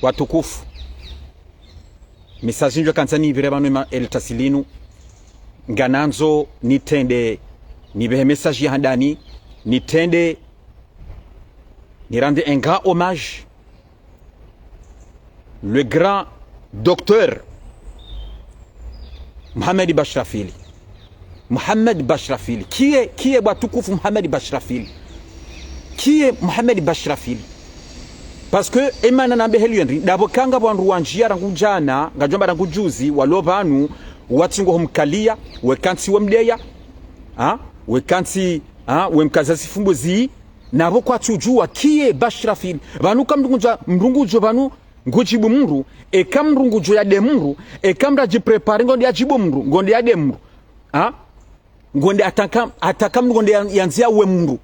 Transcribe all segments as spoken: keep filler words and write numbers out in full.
Watukufu, message ndjo kandza nipvire pvanu ema eltasi linu, nganandzo nitrende, nipvehe message ya handani, nitrende, nirende un grand hommage, le grand docteur Mohamed Bashrafili. Mohamed Bashrafili. Kiye, kiye watukufu Mohamed Bashrafili? Kiye Mohamed Bashrafili? Parce que emana nambe heli yendri, ndapvo kanga wandru wandjiya rangu djana, ngamdjo amba rangu juzi, walo pvanu, watsingo humkaliya, wekantsi wemdeya, ha? Wekantsi, ha? Wemkaza zifumbo zi, napvo kwatsudjuwa kiye Bashrafili. Pvanu ka mndru ngudjo, mndru ngudjo pvanu, ngudjibu mndru, eka mndru ngudjo yade mndru, eka mndru adjiprépare ngonde yadjibu mndru, ngonde yade mndru. Ha? Ngonde ataka, ataka mndru ngonde ya-, yandziya we mndru.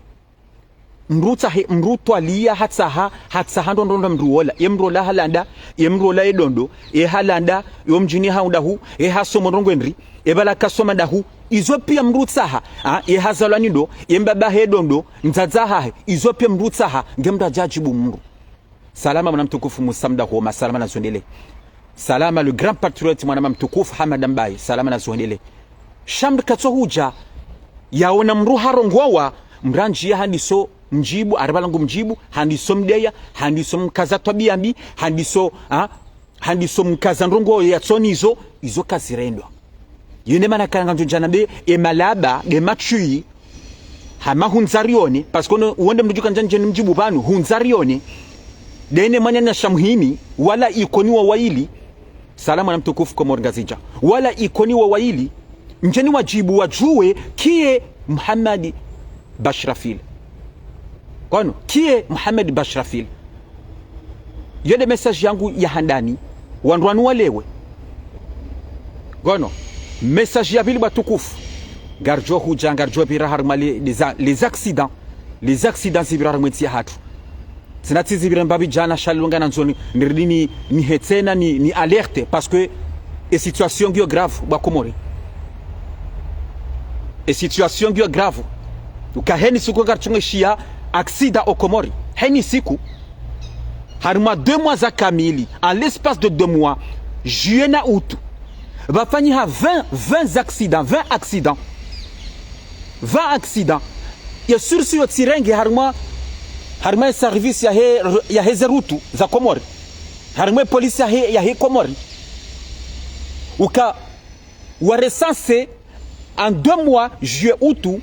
Mndru tsahe, mndru twaliya hatsaha, hatsaha ndrongoo ndro mndru wola. Ye mndru wola halanda, ye mndru wola ye ndo ndo, ye halanda, yo mdjini hawu ndahu, ye hasomo ndrongoo ndri, ye pvala kasoma ndahu. Izo piya mndru tsaha, ha? Ye hazalwa ni ndo, ye mbaba he ndo ndo, mdzadze hahe. Izo piya mndru tsaha, nge mndru adja adjibu mndru. Salama mwana mtukufu Musa Mdahoma, salama na zihwendelee. Salama le grand patriote mwana mama mtukufu Hamada Mbaye, salama na zihwendelee. Sha mndru katso hudja, yaona mndru harongowa, mndru andjiya handiso mdjibu, hari pvala ngu mdjibu, handiso mdeya, handiso mkaza twabiya mbi, handiso, ha? Handiso mkaza ndrongoo yatsoni izo, izo kazirendwa. Yo nde mana kaya ngamdjo djana be, e malaba, nde matshuyi, hama hundza rione, parce que ono, wonde mndru djuka ndjani ndjeni mdjibu pvanu, hundza rione, ndene mwananya sha muhimi, wala Ikoni wa wayili, salama mwana mtukufu Komori Ngazidja, wala Ikoni wa wayili, ndjeni wadjibu wadjuwe, kiye Mohamed Bashrafili. Ngono, kiye Mohamed Bashrafili? Yo nde message yangu ya handani, wandru wanu walewe. Ngono, message ya pvili watukufu. Ngaridjo hudja, ngaridjo pvira harumwa les, les a-, les accidents. Les accidents zipvira harumwa entsi yahatru. Tsina tsi zipvira mbapvi djana sha leo nganandzo ni, niridi ni, nihe tsena ni, ni alerte, parce que e situation ngiyo grave, wa Komori. E situation ngiyo grave. Uka heni siku ngaritsungeshiya accident o Komori. Heni siku. Harumwa deux mois za kamili, en l'espace de deux mois, juillet na août, pvafanyiha vingt, vingt accidents, vingt accidents. Vingt accidents. Ye source yo tsirenge harumwa, harumwa ye service yahe, yahe ze routes za Komori. Harumwa ye police yahe, yahe Komori. Uka wa recenser en deux mois, juillet, août,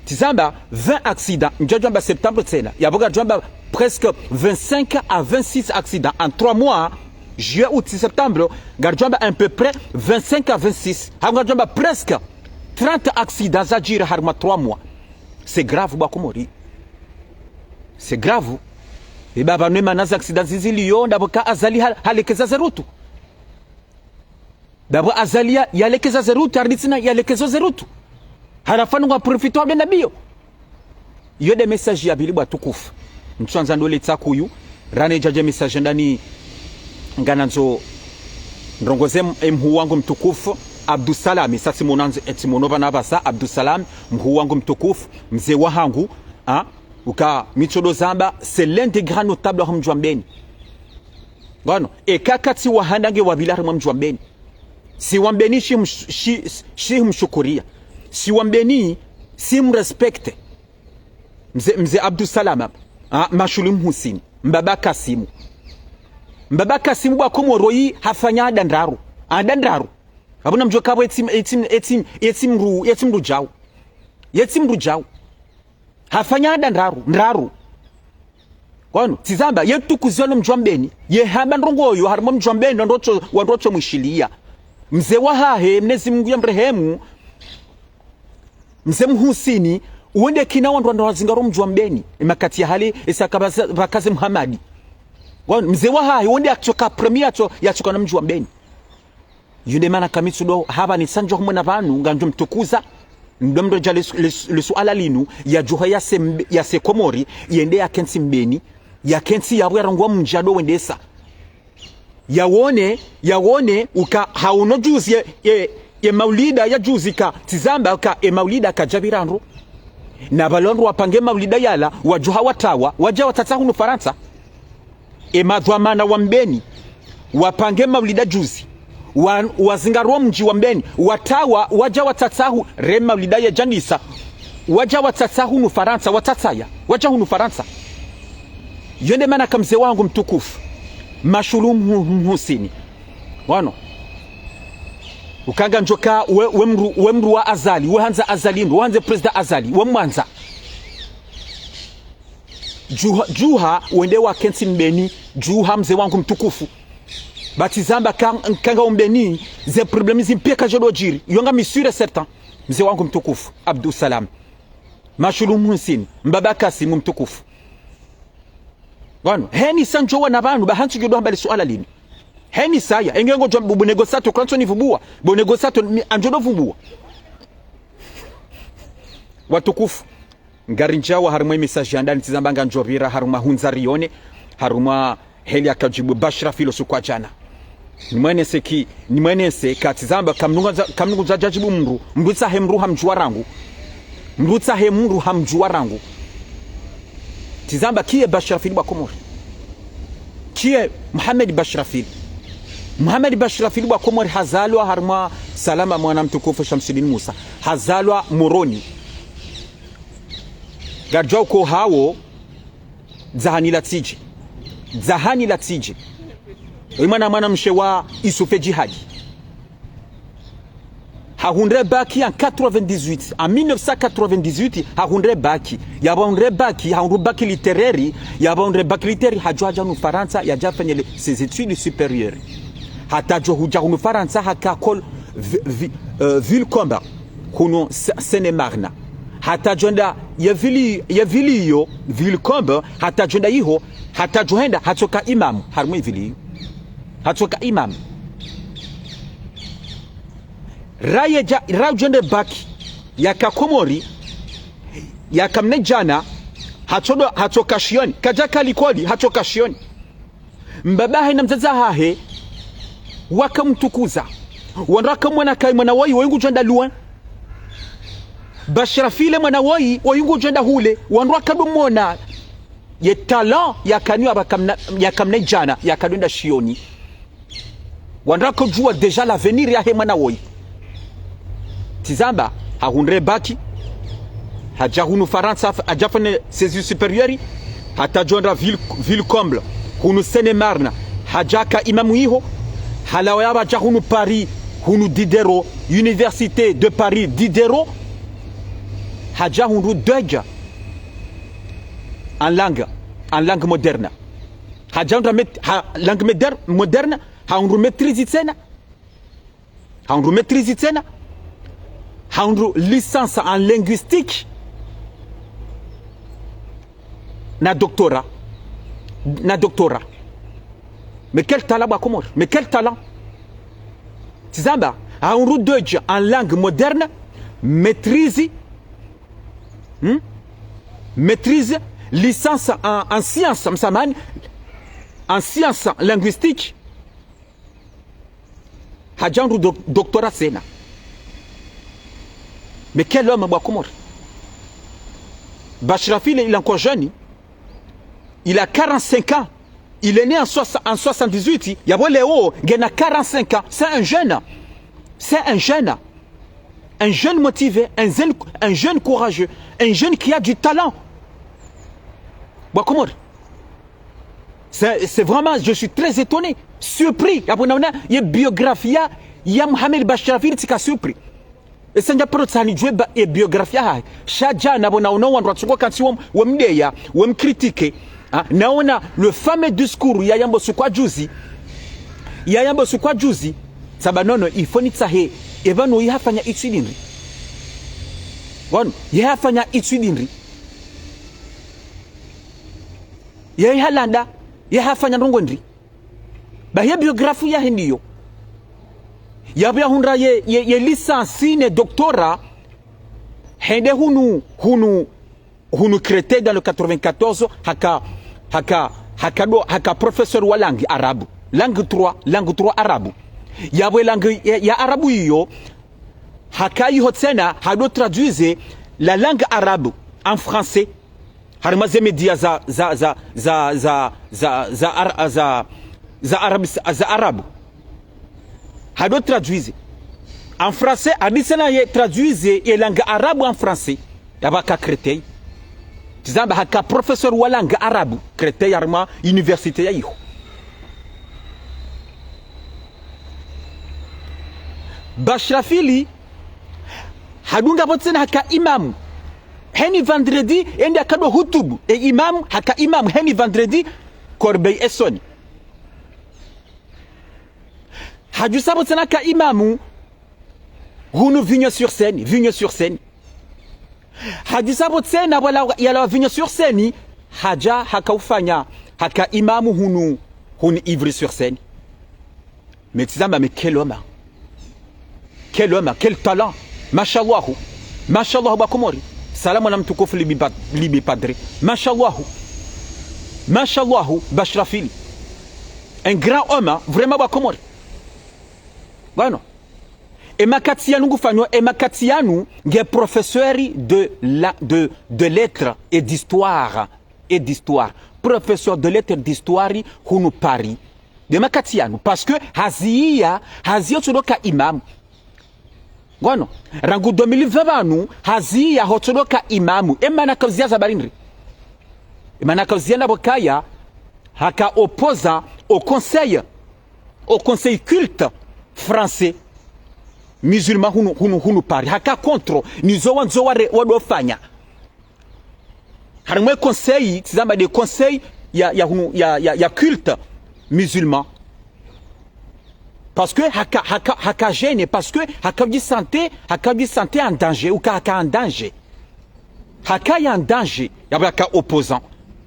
tsi zamba vingt accidents. Ndjadjo amba septembre tsena. Yapvo ngadjo amba presque vingt-cinq à vingt-six accidents en trois mois. Juillet, août, septembre, ngadjo amba à peu près vingt-cinq à vingt-six. Hau ngadjo amba presque trente accidents zadjiri harumwa trois mois. C'est grave, wa Komori. C'est grave. E baba nwe mana ze accidents ziziliyo, ndapvo ka Azali hal-, halekeza ze routes. Ndapvo Azali ya, yalekeza ze routes, haritsina yalekeza ze routes. Halafu anu ngwa profiter wa bena biyo. Yo nde message ya pvili watukufu. Ntsuandza ndole tsakuyu, rane djadje message ndani nganandzo ndrongoze m-, e mhuu wangu mtukufu, Abdussalam, sa tsi monandze, e tsi mono pvanu pvasa, Abdussalam, mhuu wangu mtukufu, mze wahangu, ha? Uka mi ntsodo zamba, c'est l'un des grands notables wa mdji wa Mbeni. Ngono, eka katsi wahanda nge wa pvili harumwa mdji wa Mbeni. Si wa Mbeni shi msh-, shi, shi mshukuriya. Si wa Mbeni, si mrespecter. Mze, mze Abdussalam, ha, Mashuli Mhusini, mbaba Kasimu. Mbaba Kasimu wa Komori hafanya anda ndraru. Anda ndraru. Apvo namdjuwe kapvo ye tsi, ye tsi, ye tsi, ye tsi mndru, ye tsi mndru djau. Ye tsi mndru djau. Hafanya anda ndraru, ndraru. Ngono, tsi zamba, ye tukuziwa no mdji wa Mbeni, ye hamba ndrongo yo, harumwa mdji wa Mbeni, wandru watso, wandru watso mwishiliya. Mze wahahe, Mnyezi Mungu yamrehemu, mze Mhusini, wonde kina wandru wandru wazingaro mdji wa Mbeni, e makati ya hale, e saka pvaza-, pvakaze Muhamadi. Ngono, mze wahahe, wonde yatsoka premier yatso, yatsoka na mdji wa Mbeni. Yo nde mana ka mi ntsudo hapva nitsandjo humwona pvanu, ngamdjo mtukuza, ndo mndro dja le su-, le su-, le suala linu, yadjuha yase mbe-, yase Komori, yende yakentsi Mbeni, yakentsi yapvo yarongowa mdjado wendesa. Yawone, yawone, uka hawono juzi ye, ye, ye maulida ya juzi ka, tsi zamba ka, ye maulida kadjapvira ndro. Na pvalo ndro wapange maulida yala, wadjuha watawa, wadja watsatsa hunu Farantsa. Emadhwamana wa Mbeni, wapange maulida juzi, wa, wazingarwa mdji wa Mbeni, watawa, wadja watsatsahu, re maulida yadjandisa, wadja watsatsahu hunu Farantsa, watsatsaya, wadja hunu Farantsa. Yo nde mana ka mze wangu mtukufu, Mashulu Mhu-, Mhusini. Wano. Ukanga ndjoka we, we mdru, we mdru wa Azali, we handza Azali ndo, we handze président Azali, we mwandza. Djuha, djuha, wende wakentsi Mbeni, djuha mze wangu mtukufu. Ba tsi zamba ka-, kanga Mbeni, ze problèmes zimpiya kazidjo djiri. Yo ngami sûr et certain, mze wangu mtukufu, Abdou Salam. Mashulu Mhusini, mbaba Kasimu mtukufu. Wano, heni sa ndjo wana pvanu, ba hantsu djo ndo hamba le suala linu. Heni saya, enge ngodjo bu-, bu négociateur, kwanso nivumbua. Bu négociateur, mi-, andjo ndo vumbua. Watukufu. Ngari ndjawa harumwa message ya ndani tsi zamba ngamdjo pvira harumwa hundza rione, harumwa heli yakadjibu Bashrafil usiku wa djana. Nimwenese ki, nimwenese ka tsi zamba kamnunga za, kamnunga za djadjibu mdru, mdru tsahe mdru hamdjuwa rangu. Mdru tsahe mdru hamdjuwa rangu. Tsi zamba kiye Bashrafil bwa Komori. Kiye Mohamed Bashrafil. Mohamed Bashrafil bwa Komori hazalwa harumwa Salama mwana mtukufu Shamsidine Musa. Hazalwa Moroni. Ngadjwa uko hawo, dzahani la tsidje. Dzahani la tsidje. Oyi mwana, mwana mshe wa Isufe Djihadi. Hahundre bac en quatre-vingt-dix-huit. En mille neuf cent quatre-vingt-dix-huit, hahundre bac. Yapvo hundre bac, hahundru bac littéraire. Yapvo hundre bac littéraire, hadjo hadja hunu Farantsa, yadja fanye le, ses études supérieures. Hata djo hudja hunu Farantsa, haka école Vi-, Vi-, euh, Vilcombe, hunu Se-, Seine-et-Marne. Hata djo enda ye ville, ye ville iyo, Vilcombe, hata djo enda iho, hata djo henda, hatsoka imamu, harumwa ye ville iyo. Hatsoka imamu. Raye dja, raye djo ende bac, yaka Komori, yaka mnadjana, hatsodo, hatsoka shioni, kadjaka likoli, hatsoka shioni. Mbaba hahe na mdzadze hahe, wakamtukuza. Wandru wakamwona kayi mwana woyi, woyi ngudjo enda loin. Bashrafil mwana woyi, woyi ngudjo enda hule. Wandru wakadumwona ye talent yakanayo aba kamna, yaka mnadjana, yakado enda shioni. Wandru wakodjuwa déjà l'avenir yahe mwana woyi. Tsi zamba, hahundre bac, hadja hunu Farantsa, hadja fanye ses études supérieures, hata djo enda Vil-, Vilcombe, hunu Seine-et-Marne, hadjaka imamu iho, halawa yapvo hadja hunu Paris, hunu Diderot, Université de Paris Diderot, hadja hundru D E U G en langue, en langue moderne. Hadja hundra met-, ha, langue méder-, moderne, hahundru maîtrise tsena. Hahundru maîtrise tsena. Hahundru licence en linguistique. Na doctorat. Na doctorat. Mais quel talent, bwa Komori. Mais quel talent. Tsi zamba, hahundru D E U G en langue moderne, maîtrise, hmm? Maîtrise, licence en, en sciences, msamahani, en sciences linguistiques. Hadja hundru doc-, doctorat tsena. Mais quel homme, bwa Komori. Bashrafil, il est encore jeune. Il a quarante-cinq ans. Il est né en soix-, en soixante-dix-huit. Yapvo leo, ngena quarante-cinq ans. C'est un jeune. C'est un jeune. Un jeune motivé, un jeune, un jeune courageux, un jeune qui a du talent. Bwa Komori. C'est, c'est vraiment, je suis très étonné, surpris. Yapvo naona ye biographie ya, ya Mohamed Bashrafil tsika surpris. Esa ndja paro tsani djuwe ba, ye biographie yahahe. Sha djana pvo naona wandru watsungo kantsi wom-, womdeya, womcritiquer. Ah, naona le fameux discours yayamba usiku wa juzi. Yayamba usiku wa juzi. Tsamba nono, il faut nitsahe. Eba no yahafanya étude ndri. Bon, yahafanya étude ndri. Yahalanda, yahafanya ndrongo ndri. Ba ye biographie yahe ndiyo. Yapvo yahundra ye, ye, ye licence ne doctorat. Hende hunu, hunu, hunu Créteil dans le quatre-vingt-quatorze, haka, haka, haka do, haka professeur wa langue arabe. Langue trois, langue trois arabe. Yapvo langue ya, ya arabe iyo, haka iho tsena, hado traduire la langue arabe en français. Harimwa ze média za, za, za, za, za, za, za, Ara-, za, za Arabes-, za Arabu. Hado traduise en français, hadise na ye traduise ye langue arabe en français. Yapvo haka Créteil. Tsi zamba haka professeur wa langue arabe Créteil, harimwa université ya iho. Bashrafili hadunga pvo tsena haka imamu. Heni vendredi, ende akado hutubu. E imamu, haka imamu, heni vendredi, Corbeil-Essonnes. Hadjusa pvo tsena haka imamu, hunu Vigny-sur-Seine, Vigny-sur-Seine. Hadjusa pvo tsena pvwala yalawa Vigny-sur-Seine, hadja haka ufanya, haka imamu hunu, hunu Ivry-sur-Seine. Mais tsi zamba, mais quel homme, hein. Quel homme, hein, quel talent. Mashallah. Mashallah, ba Komori. Salamu ala mtukufu Libi Pa-, Libi Padre. Mashallah. Mashallah, Bashrafili. Un grand homme, hein, vraiment, ba Komori. Bon. E makati yanu ngufanyo, e makati yanu nge professeur de la, de, de lettres et d'histoire. Et d'histoire. Professeur de lettres et d'histoire hunu Paris. De makati yanu, parce que haziya, haziya hotsodoka imamu. Ngono, rangu deux mille vingt pvanu, haziya hotsodoka imamu. E mana kauziya za barindri. E mana kauziya na pvo kaya, haka opposant au conseil, au conseil culte français, musulman hunu, hunu, hunu Paris. Haka contre, nizo wandzo ware, wadofanya. Harimwa conseil, tsi zamba de conseil ya, ya hunu, ya, ya, ya culte musulman. Parce que haka, haka, haka gêné, parce que haka dji sentir, haka dji sentir en danger, ou ka haka en danger. Haka ya en danger, yapvo haka opposant.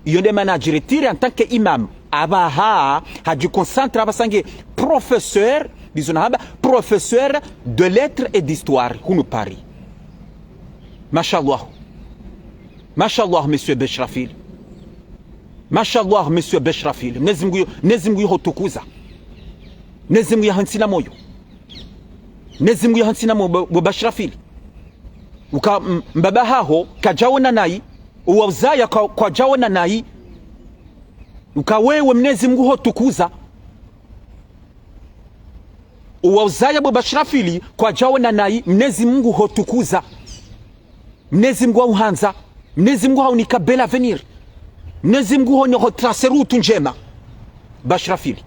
Iyo nde mana hadjiretire en tant que imam. Apvaha, hadji concentrer apvasa nge professeur, bizuna hamba, professeur de lettres et d'histoire, hunu Paris. Mashallah. Mashallah, monsieur Bashrafili. Mashallah, monsieur Bashrafili. Mwenyezi Mungu yo, Mwenyezi Mungu yo hutukuza. Mwenyezi Mungu ya hantsina moyo. Mwenyezi Mungu ya hantsina moyo, bo, bo Bashrafili. Uka, m-, mbaba haho, kadjaona nayi, uwauzaya kwa, kwadjaona nayi. Uka wewe Mwenyezi Mungu hutukuza. Uwauzaya bo Bashrafili, kwadjaona nayi, Mwenyezi Mungu hutukuza. Mwenyezi Mungu hauhandza. Mwenyezi Mungu haunika bel avenir. Mwenyezi Mungu hone ho tracer route ndjema. Bashrafili.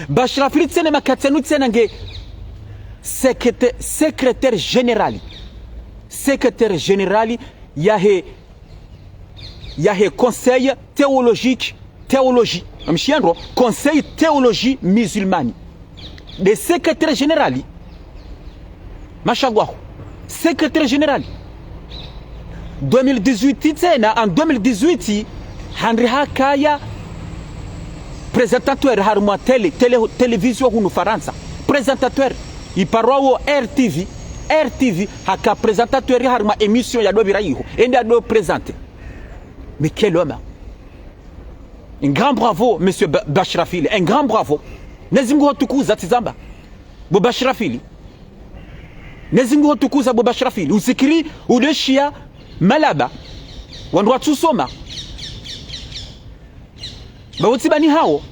Bashrafili tsena makati yanu tsena nge secréta-, secrétaire général. Secrétaire général yahe, yahe conseil théologique, théologie. Amshiandro, conseil théologie musulmane. De secrétaire général. Mashallah. Secrétaire général. Deux mille dix-huit tsena, en deux mille dix-huit, handri hakaya présentateur harimwa télé, télé, télévision hunu Farantsa. Présentateur. Iparwawo R T V. R T V haka présentateur harimwa émission yadopvira iho. Ende ado présenter. Mais quel homme, hein. Un grand bravo, monsieur Ba-, Bashrafili. Un grand bravo. Mwenyezi Mungu hutukuza tsi zamba. Bo Bashrafili. Mwenyezi Mungu hutukuza bo Bashrafili. Usikiri, udeshiya, malaba. Wandru watsusoma. Ba utsi bani hawo.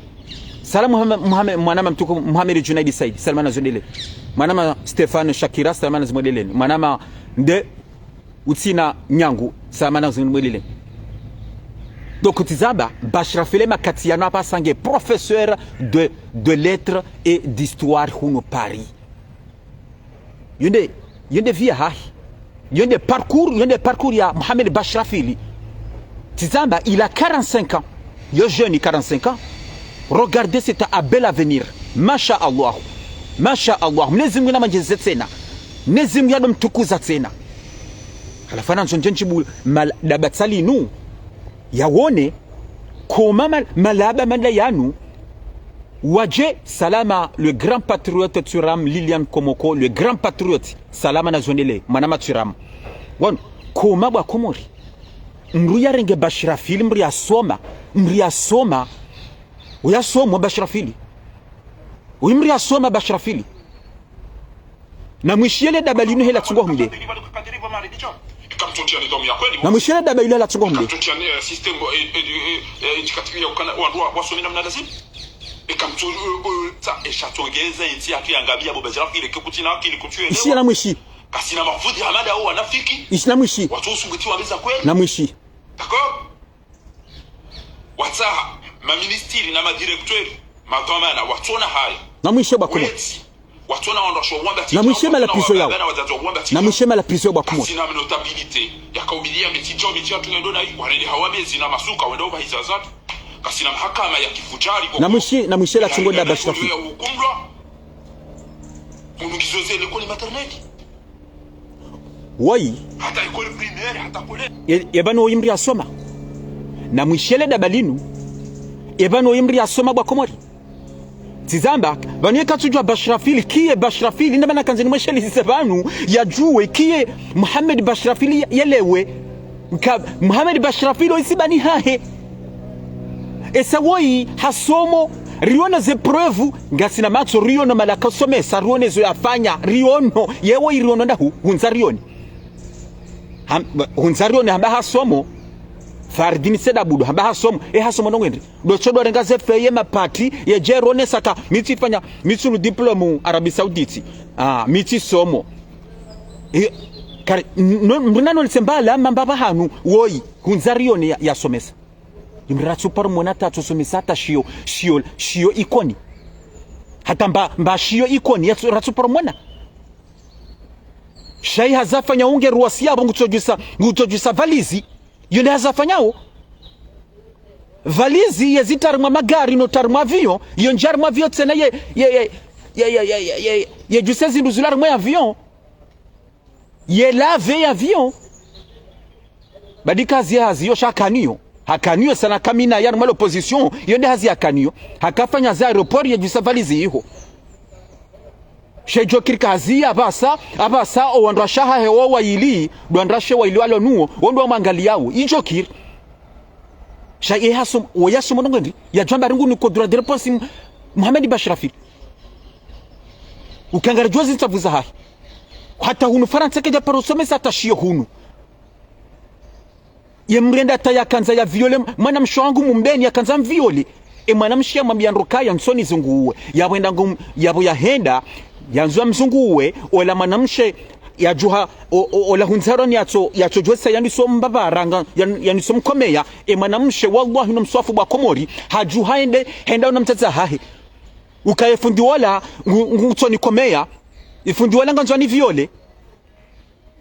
Salamu Muhammad, Muhammad, mwanama mtukufu Muhammad Junaidi Said. Salamana zondele. Mwanama Stéphane Shakira. Salamana zimwendele. Mwanama nde utsina nyangu, salamana zimwendele. Donc, tsi zamba, Bashrafili makati yanu apvasa nge professeur de, de lettres et d'histoire hunu Paris. Yo nde, yo nde vie yahahe. Yo nde parcours, yo nde parcours ya Mohamed Bashrafili. Tsi zamba, il a quarante-cinq ans. Yo jeune, quarante-cinq ans. Regardez, c'est un bel avenir. Masha Allah. Masha Allah. Mwenyezi Mungu namwendjeze tsena. Mwenyezi Mungu yadomtukuza tsena. Halafu nandzo ndjendji bu mal-, dabatsa linu. Yawone. Koma mal-, malaba manda yanu. Wadje, salama, le grand patriote Thuram, Liliane Komoko, le grand patriote. Salama na zondele, mwanama Thuram. Wanu, koma bwa Komori. Mdru yarenge Bashrafili, mdru yasoma, mdru yasoma. Uyasoma Bashrafili. Uyi mdru yasoma Bashrafili. Na mwishiye le daba linu hela tsungo hunde. Na mwishe le daba linu la tsungo mbe. Eka mtsu, eh, eh, eh, eka mtsu, eh, eh, tsa, esha tsongeza entsi yatru yangamiya bo Bashir Fil, ke kutsina akili kutsu elewa. Ishi na mwishi. Kasina mafundi hamada o wanafiki. Ishi na mwishi. Watsu usungutiwa meza kweli. Na mwishi. D'accord? Watsaha, maministri na madirecteur, madhwamana, watsona haya. Na mwishe bo Komori. Wetsi, watsona wandru washo wamba tsi. Na mwishe mala prison yawo. Na mwishe mala prison bo Komori. Kasina notabilité, yaka ubilia meti djo, meti yatru ngendo na yi, warende hawa mezi na masuka, wenda uba hiza zatu. Kasina mahakama ya kifujari, na mwishe, na mwishe la tsungo daba Bashir Fil. Ya hukumlwa. Unu ngizo ze likoli maternelle. Woyi. Hata école primaire, hata collège. Ye, ye pvanu woyi mdru yasoma. Na mwishe le daba linu. Ye pvanu woyi mdru yasoma bo Komori. Tsi zamba, pvanu yeka tsudjuwa Bashir Fil, kiye Bashir Fil, nda mana kandzeni mwesheleze pvanu, yadjuwe, kiye Mohamed Bashir Fil ya, yelewe. Ka, Mohamed Bashir Fil woyi tsi bani hahe. Esa woyi, hasomo, riono ze preuve, ngasina matso, riono mala kasomesa, riono ezo yafanya, riono, ye woyi riono ndahu, hundza rione. Ham-, hundza rione hamba hasomo, Fardine Said Abdou, hamba hasomo, e hasomo ndrongo ndri. Ndo tsodo renga ze feuille mapati, yedje rionesa ka, mi tsifanya, mi tsina diplôme Arabie Saoudite. Ah, mi tsisomo. E, kari, no, mrina no lise mbala, mamba pvahanu, woyi, hundza rione ya, yasomesa. Imri ratsu paro mwona hata tsosomesa hata shiyo, shiyo, shiyo Ikoni. Hata mba, mba shiyo Ikoni, yatsu, ratsu paro mwona. Sha yi hazafanya unge ruwasi yapvo ngutsodjusa, ngutsodjusa valizi. Yo nde hazafanyawo. Valizi yezitria harimwa magari no tria harimwa avion, yo ndjia harimwa avion tsena ye, ye, ye djuse zindru zila harimwa avion. Ye lave ye avion. Badi kazi ya hazi yo sha hakaniyo. Hakaniyo sana kamina ya harimwa l'opposition, yo nde hazi yakaniyo. Hakafanya za aéroport yedjusa valizi iho. Sha idjo kiri ka hazi ya apvasa, apvasa, o wandrashe hahe wo wayili, ndo wandrashe wayili walo nuwo, wo ndo wamwangaliyawo, idjo kiri. Sha ye hasomo, wo yasomo ndrongo ndri, yadjwamba ringu ni kodura de réponse Mohamed Bashir Fil. Ukangari djuwa zintsavu zahahe. Hata hunu Farantsa kedja paro somesa hata shiyo hunu. Ye mdru yenda hata yakandza ya viole mwanamshe wangu Mumbeni, yakandza mviole. E mwanamshe yamwambiya ndro kaya ntsoni zunguwe. Yapvo yenda ngu, yapvo yahenda, yandzo yamzunguwe, ola mwanamshe yadjuha, o, o, ola hundza rioni yatso, yatso djuwesa yaniso mbapvara nga, yan-, yaniso mkomeya. E mwanamshe, wallahi no mswafu bo Komori, hadjuha hende, henda una mdzadze hahe. Ukaye fundi wola, ngu, ngu tsoni komeya, ifundi wola ngandzo ni viole.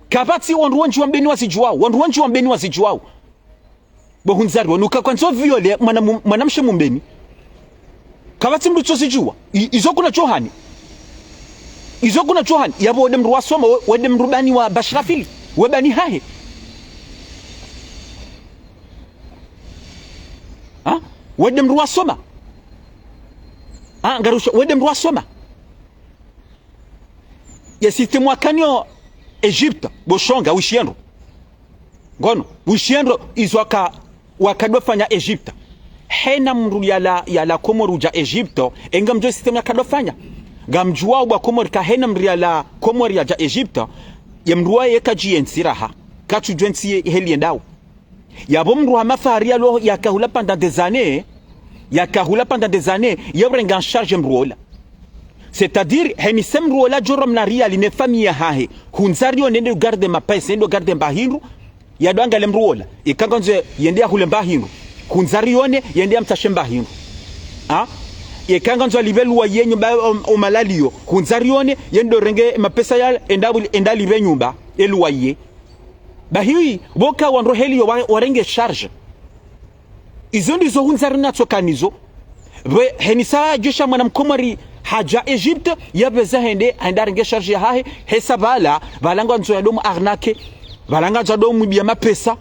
Kapvatsi wandru wendji wa Mbeni wazidjuwawo, wandru wendji wa Mbeni wazidjuwawo. Bo hundza rioni uka kwandzo viole mwana mu-, mwanamshe Mumbeni. Kapvatsi mdru tsozidjuwa. I-, izo kuna djo hani. Izo kuna djo hani. Yapvo wende mdru wasoma, we-, wende mdru bani wa Bashir Fil. We bani hahe. Ha? Wende mdru wasoma. Ha, ngarusha, wende mdru wasoma. Ye système wakaniyo Egypte, bo shonga, wishiye ndro. Ngono, wishiye ndro, izo waka, wakadofanya Egypte. Hena mdru yala, yala Komori udja Egypte, e ngamdjuwa système yakadofanya. Ngamdjuwa bo Komori ka hena mdru yala Komori yadja Egypte, ye mdru waye kadjiye ntsi raha. Katsudjuwa ntsi ye, heli yendawo. Yapvo mdru hama Fahari yalo yakahula pendant des années, yakahula pendant des années, ye urenga en charge mdru ola. C'est-à-dire, heni se mdru ola djoro mna riali ne famille yahahe, hundza rioni yende ugarde mapesa, yende ugarde mbahindru, yado angaliye mdru ola. Ika ngandzo yende yahule mbahindru. Hundza rioni, yende yamtsashe mbahindru. Ha? Ika ngandzo yalipve loyer nyumba o, o malaliyo. Hundza rioni, yende urenge mapesa yala, yende abuli-, yende yalipve nyumba, e loyer. Bahi, pvoka wandru heli yo wa-, warenge charge. Izo ndizo hundza rioni natsokanizo. Pve, heni sa djosha mwana Mkomori hadja Egypte, yapveza hende, hende harenge charge yahahe, hesa pvala, pvala ngandzo yado mu arnaquer, pvala ngandzo yado mwibiya mapesa.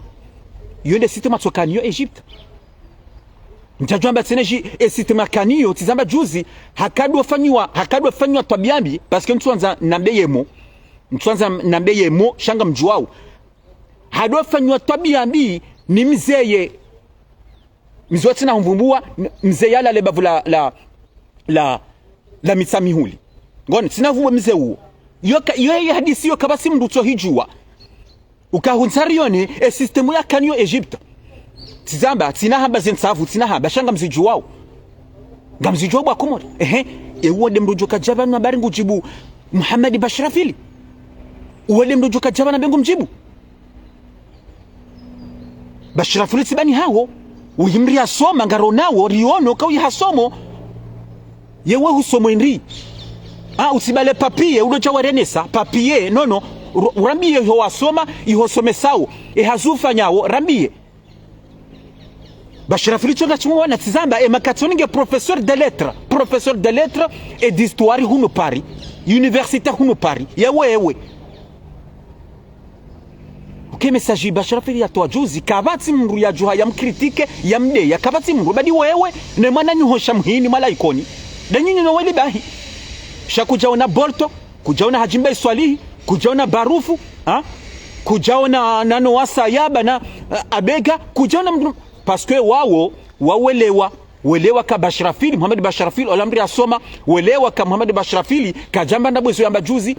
Yo nde système yatsokaniyo Egypte. Ntsadjwamba tsena dji, e système yakaniyo, tsi zamba juzi, hakadofanywa, hakadofanywa twabiya mbi, parce que ntsuandza nambe ye mot. Ntsuandza nambe ye mot, sha ngamdjuwawo. Hadofanywa twabiya mbi ni mzeye. Mze watsina humvumbuwa, m-, mze yalala le bavu la, la, la, la Mitsamihuli. Ngono, tsina vuwe mze uwo. Yo ka, yo ye hadisi yo kapvatsi mdru tsohidjuwa. Ukahundza rione e système yakaniyo Egypte. Tsizamba, tsina hamba ze ntsavu, tsina hamba, sha ngamzidjuwao. Ngamzidjuwao bo Wakomori. Ehe, e uwo nde mndru djo kadja pvanu habari ngudjibu Mohamed Bachrafil. Uwo nde mndru djo kadja pvanu be ngumdjibu. Bachrafil tsi bani haho. Uyi mndru yasoma, ngaronawo, riono, ka uyi hasomo. Yewe husomo hindri? Ah, utsibale papier, ulo dja warenesa, papier, non, non. Ura-, urambiye iho wasoma, iho somesao, e hazi ufanyao, rambiye. Bachrafil tsi ndo tsi mwana tsizamba, e makati oni nge professeur de lettres, professeur de lettres et d'histoire hunu Paris, université hunu Paris, yewe, yewe. Uke message Bachrafil yatowa juzi, kapvatsi mndru yadjuha yamkritike, yamdeya, kapvatsi mndru, badi wewe, ne mwana nyi hosha muhini mwa la Ikoni. Nde nyinyi no weli bahi. Sha kudjaona Bolto, kudjaona Hadji Mbae Swalihi, kudjaona Barufu, ha? Kudjaona nano Wasaya ba na, eh, Abega, kudjaona mndru, parce que wawo, wawelewa, welewa ka Bachrafil, Mohamed Bachrafil, ola mndru yasoma, welewa ka Mohamed Bachrafil, kadjamba ndrabo izo yamba juzi,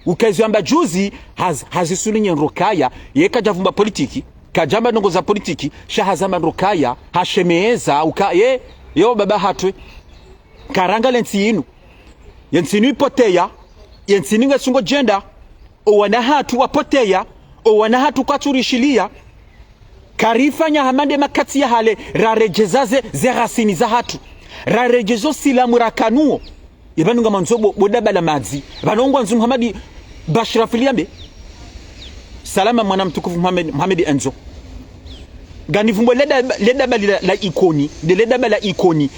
uka izo yamba juzi, haz-, hazisulinye ndro kaya, ye kadjavumba politiki, kadjamba ndrongo za politiki, sha hazamba ndro kaya, hashemeza, uka, ye, yo baba hatwe, karanga le ntsi yinu. Ye ntsi yinu ipoteya, ye ntsi yinu nge sungo djenda, owana hatru wapoteya, owana hatru kwatsu rishiliya, karifanya hama nde makati ya hale, raredjeza ze, ze racines za hatru. Raredjeza o silamu rakanuo. Ye pvanu ngamandzo bo, bo daba la madzi. Pvanu ngwandzo Mohamed Bachrafil yambe. Salama mwana mtukufu Mohamed, Mohamed Enzo. Nganivumbo le daba, le daba la, la Ikoni, nde le daba la Ikoni.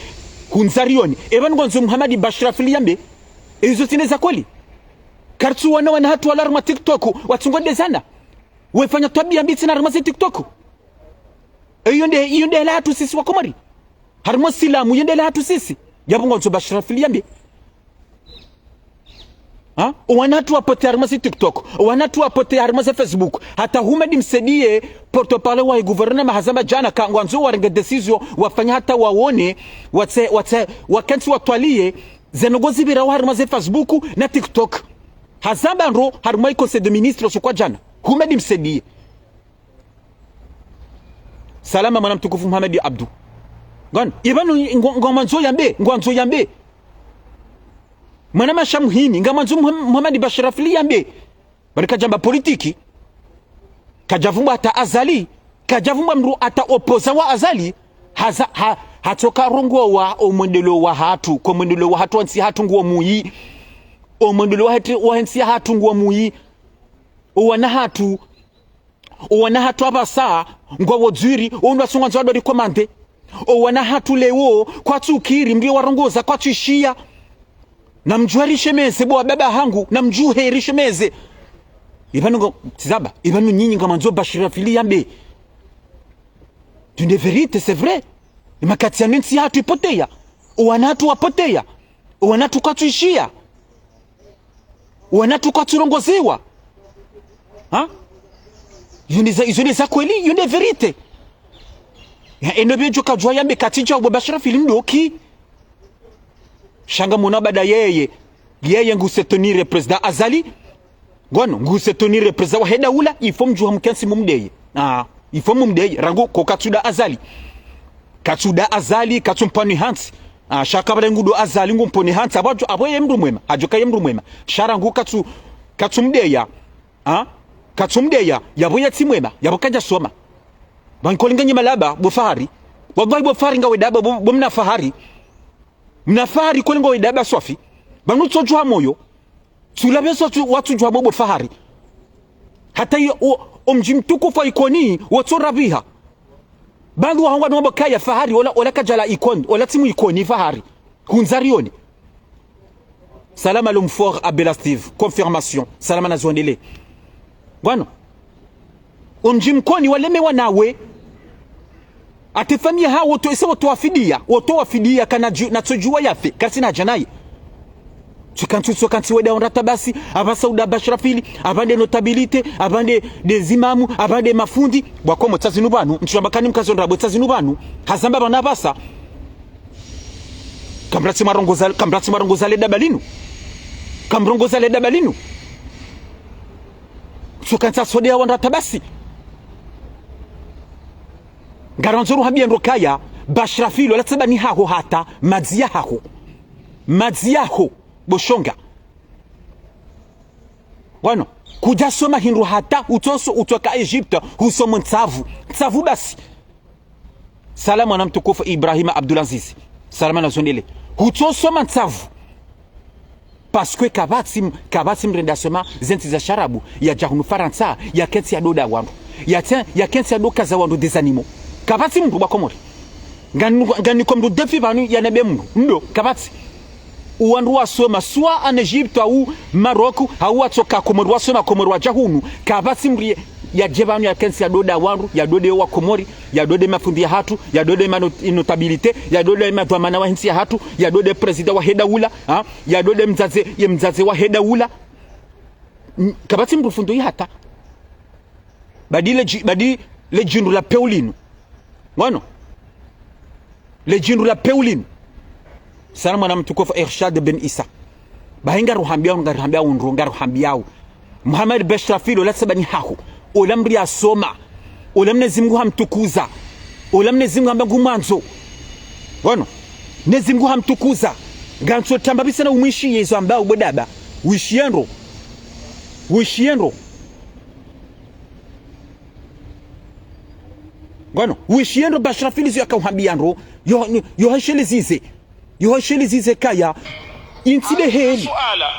Hundza rione. Ye pvanu ngwandzo Mohamed Bachrafil yambe. Ezo tsi nde za kweli. Kartsu wana wana hatru wala harumwa TikTok, watsungo dezana. Wefanya twabiya mbi tsena harumwa ze TikTok. Iyo nde, iyo nde la hatru sisi Wakomori. Harumwa silamu, iyo nde la hatru sisi. Yapvo ngwandzo Bachrafil yambe. Ha? Owana hatru wapoteya harumwa ze TikTok. Owana hatru wapoteya harumwa ze Facebook. Hata Houmed Msaidié, porte-parole wa gouvernement hazamba djana ka ngwandzo warenge décision, wafanya hata waone, watse, watse, wakentsi watwaliye, ze ndrongo zipvira harumwa ze Facebook na TikTok. Hazamba ndro harumwa i Conseil des ministres usiku wa djana. Houmed Msaidié. Salama mwana mtukufu Mohamed Abdou. Ngwan, ye pvanu ngo-, ngwandzo yambe, ngwandzo yambe. Mwana masha muhini, ngamwandzo Mohamed, Mohamed Bachrafil yambe. Bari kadjamba politiki. Kadjavumba hata Azali. Kadjavumba mndru hata opposant wa Azali. Haza, ha, hatsoka rongowa omwendelo wa hatru, ko mwendelo wa hatru wa ntsi hatru nguwo muyi. Omwendelo wa hatru, wa ntsi ya hatru nguwo muyi. Owana hatru, owana hatru apvasa, ngwawo dzwiri, owandru wasungwa ndzo wadori komande. Owana hatru lewo, kwatsu kiri, mndru ye warongoza, kwatsu ishiya. Namdjuhe rishemeze, bo wababa hangu, namdjuhe rishemeze. Ye pvanu ngo, tsizamba, ye pvanu nyinyi ngamandzo Bachrafil yambe. Tu nde vérité, c'est vrai. Ye makati yanu ntsi hatru ipoteya. Owana hatru wapoteya. Owana hatru kwatsu ishiya. Owana hatru kwatsu rongoziwa. Ha? Iyo nde za, izo nde za kweli, iyo nde vérité. Ya, eno bedjo kadjuwa yambe katsi dja bo Bachrafil mdoki. Sha ngamwona baada yeye. Yeye ngu soutenir président Azali. Ngono, ngu soutenir président wahe daula, il faut mdjuha mkentsi mumdeye. Ah, il faut mumdeye, rangu ko katsuda Azali. Katsuda Azali, katsumpvani hantsi. Ah, sha kabla ngudo Azali ngumpvoni hantsi, apvo, apvo ye mndru mwema, hadjoka ye mndru mwema. Sha rangu katsu, katsumdeya. Ah, katsumdeya, yapvo ye tsi mwema, yapvo kadjasoma. Pvanu koli nganyi malaba, bo Fahari. Wallahi bo Fahari ngawe daba, bo, bo mna Fahari. Mna Fahari koli ngawe daba swafi. Pvanu tsodjuha moyo. Tsula beso tsu, watsudjuha bo, bo Fahari. Hata yo, o, omdji mtukufu wa Ikoni, watso rabiha. Pvanu wahangwa no bo kaya Fahari, ola, ola kadjala Ikoni, ola tsi mu Ikoni Fahari. Hundza rione. Salama l'homme fort à Bella Steve. Confirmation. Salama na zondele. Ngwano. Omdji mkoni walemewa nawe. Ate famiyi ha woto, ese woto wafidiya. Woto wafidiya kana dju-, natsodjuwa yafe. Karisi na djanayi. Tsuka ntsu, tsuka ntsi weda ondrata basi. Apvasa uda Bachrafil. Apvande notabilité. Apvande des imams. Apvande mafundi. Bwa komo tsazinu pvanu. Ntsu yamba kani mkazo ndrabo tsazinu pvanu. Hazamba pvana apvasa. Kamratsi marongoza, kamratsi marongoza le daba linu. Kamrongoza le daba linu. Tsuka ntsa sode ya wandru hata basi. Ngarandzo ruhambia ndro kaya, Bashrafil, ola tsabani haho hata, madzi ya haho. Madzi yaho, bo shonga. Wano, kudja soma hindru hata, utsoso, utsoka Egypte, husomo ntsavu. Ntsavu basi. Salama mwana mtukufu Ibrahima Abdulaziz. Salama na zondele. Hutsosoma ntsavu. Parce que kapvatsi, kapvatsi mdru yende yasoma zentsi za sharabu, yadja hunu Farantsa, yakentsi yadoda wandru. Yatse, yakentsi yadokaza wandru des animaux. Kapvatsi mdru wa Komori. Ngani, ngani kwa mdru défi pvanu yanebe mdru. Mdru, kapvatsi. Owandru wasoma, soit en Egypte, hau Maroc, hau watsoka Komori, wasoma Komori wadja hunu. Kapvatsi mdru ye, yadje pvanu yakentsi yadoda wandru, yadode wa Komori, yadode mafundi yahatru, yadode ma not-, notabilité, yadode madhwamana wa hentsi yahatru, yadode président wahe daula, ha? Yadode mdzadze, ye mdzadze wahe daula. N-, kapvatsi mdru fundi hata. Badi le dji-, badi le djindru la pewu linu. Ngono. Le djindru la pewu linu. Salama mwana mtukufu Irshad bin Isa. Bahi ngaruhambiao, ngaruhambiao ndro, ngaruhambiao. Mohamed Bashrafil, ola tsabani haho. Ola mdru yasoma. Ola Mnyezi Mngu hamtukuza. Ola Mnyezi Mngu hamba ngumwandzo. Ngono. Mnyezi Mngu hamtukuza. Ngantso tamba bisa na umwishiye izo ambao bo daba. Wishiye ndro. Wishiye ndro. Ngono, wishiye ndro Bashrafil izo yakauhambia ndro, yo, yo heshelezize, yo heshelezize kaya, intsi de heli. Suala,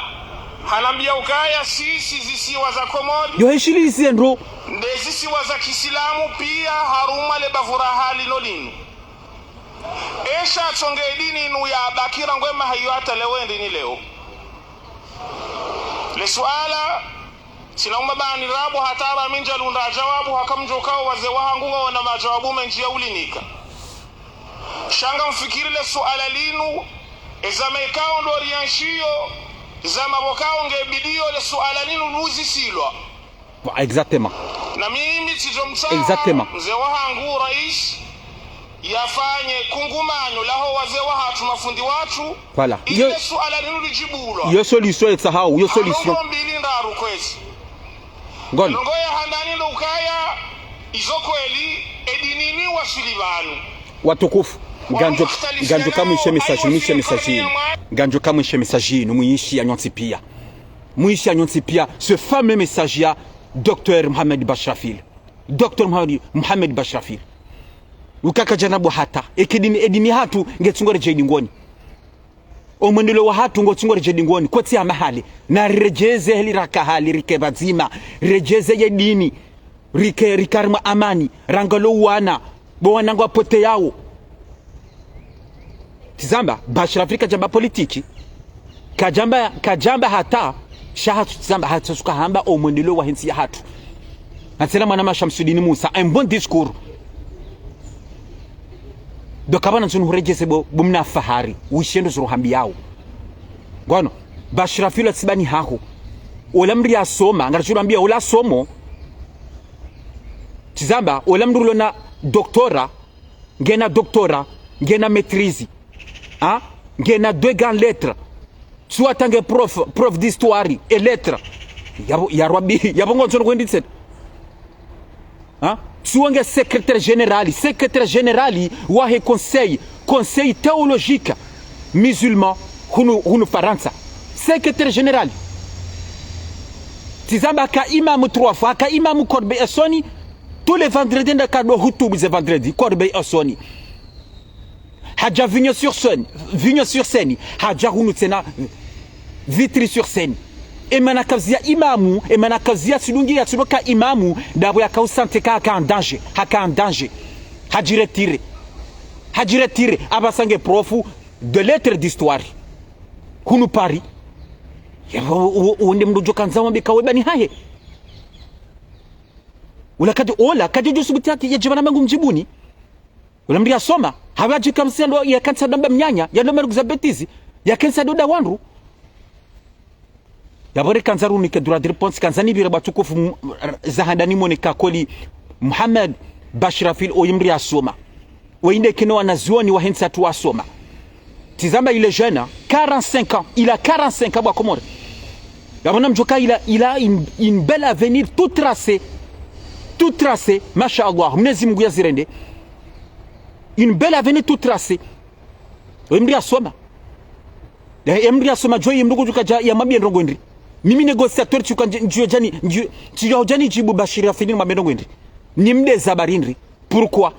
hanambia ukaya sisi zisiwa za Komori. Yo heshelezize ndro. Nde zisiwa za kiislamu pia harumwa le bavu raha linu linu. Esha tsonge dini inu yabakira ngwema hayo hata leo endi ni leo. Le suala, tsina umabani rabu hata ba mi ndjalunda jawabu haka mdjokao wazee wahangu ngwaona majawabu mendji ya ulinika. Sha ngamfikiri le suala linu, ezama ikao ndo rienshio, zama pvokao nge bidio le suala linu luzisilwa. Exactement. Na mimi tsidjo mtsaha, exactement, mzee wahangu rais, yafanye kungumanyo laho wazee wahatru mafundi watru, voilà, ili yo, le suala linu lidjibulwa. Yo solution etsahao, yo solution. Ndrongoo mbili ndraru kwezi. Ngono. Ndrongoo ya handani ndo ukaya, izo kweli, edini ni waswili pvanu. Watukufu, ngandjo, ngandjo kamwishe message, mwishe message yinu. Ngandjo kamwishe message yinu, mwishiya nyontsi pia. Mwishiya nyontsi pia, ce fameux message ya Docteur Mohamed Bashrafil. Docteur Mohamed, Mohamed Bashrafil. Ukaka djana bo hata. Eke dini, edini hatru, ngetsungo redje dingoni. Omwendeleo wahatru ngotsungo redje dingoni, kotsi ya mahali. Na riredjeze heli raka hali rike pvadzima. Riredjeze ye dini. Rike, rike harimwa amani. Rangalo wana. Bo wana ngwapoteyao. Tsi zamba, Bashrafil kadjamba politiki. Kadjamba, kadjamba hata, sha hatru tsi zamba, hata suka hamba omwendeleo wa hentsi yahatru. Hatsena mwana ma Shamsudini Musa, un bon discours. Ndo kapvana ntsunu huredjeze bo, bo mna fahari, wishiye ndro zuru hambiao. Ngono, Bashrafil ola tsibani haho. Ola mdru yasoma, ngaridjo hambia ola somo. Tsi zamba, ola mdru lona doctorat, ngena doctorat, ngena maîtrise. Ha? Ngena deux grandes lettres. Tsuwa tange prof, prof d'histoire et lettres. Yapvo, ya Rabbi, yapvo ngondzo no kwenditsena. Ha? Tsuwa nge secrétaire général, secrétaire général wahe conseil, conseil théologique musulman hunu, hunu Farantsa. Secrétaire général. Tsi zamba haka imam trois fois, haka imam Corbeil-Essonnes, tous les vendredis, nda kado hutubu ze vendredi, Corbeil-Essonnes. Hadja Vigny-sur-Seine, Vigny-sur-Seine, hadja hunu tsena Vitry-sur-Seine. Emana kazi ya imamu, emana kazi ya tsidungi ya tsidoka imamu, ndapvo yaka usanté ka haka en danger, haka en danger. Hadji retiré. Hadji retiré, apvasa nge prof de lettres d'histoire. Hunu Paris. Yapvo, u, u, u, nde mdru djo kandza wambe ka we bani hahe. Ola kadjo, ola kadjo djo subuti haki, yadje pvanu mba ngumdjibuni. Ola mdru yasoma, hapvo yadje kamsi yalo, yakentsi yado amba mnyanya, yado amba ndugu za bêtises, yakentsi yado da wandru. Yapvo re kandza runike droit de réponse, kandza nipvire watukufu m-, za handani mwone ka kweli Mohamed Bashrafil oyi mdru yasoma. Oyi nde kene wanazioni wa hentsi yahatru wasoma. Tsi zamba il est jeune, hein, quarante-cinq ans, il a quarante-cinq ans, bo Wakomori. Ngapvo mwana mdjoka il a, il a une, une belle avenir tout tracé. Tout tracé, masha Allah, Mwenyezi Mungu yazirende. Une belle avenir tout tracé. Oyi mdru yasoma. Ya, ya mdru yasoma djo, ye mdru kudjuka dja, yamwambiye ndrongo ndri. Mimi négociateur tsuka ndji-, ndjiyo djani, ndjiyo, ndjiyo djani djibu Bashir Rafil nimwambiye ndrongo ndri. Nimdeza habari ndri. Pourquoi?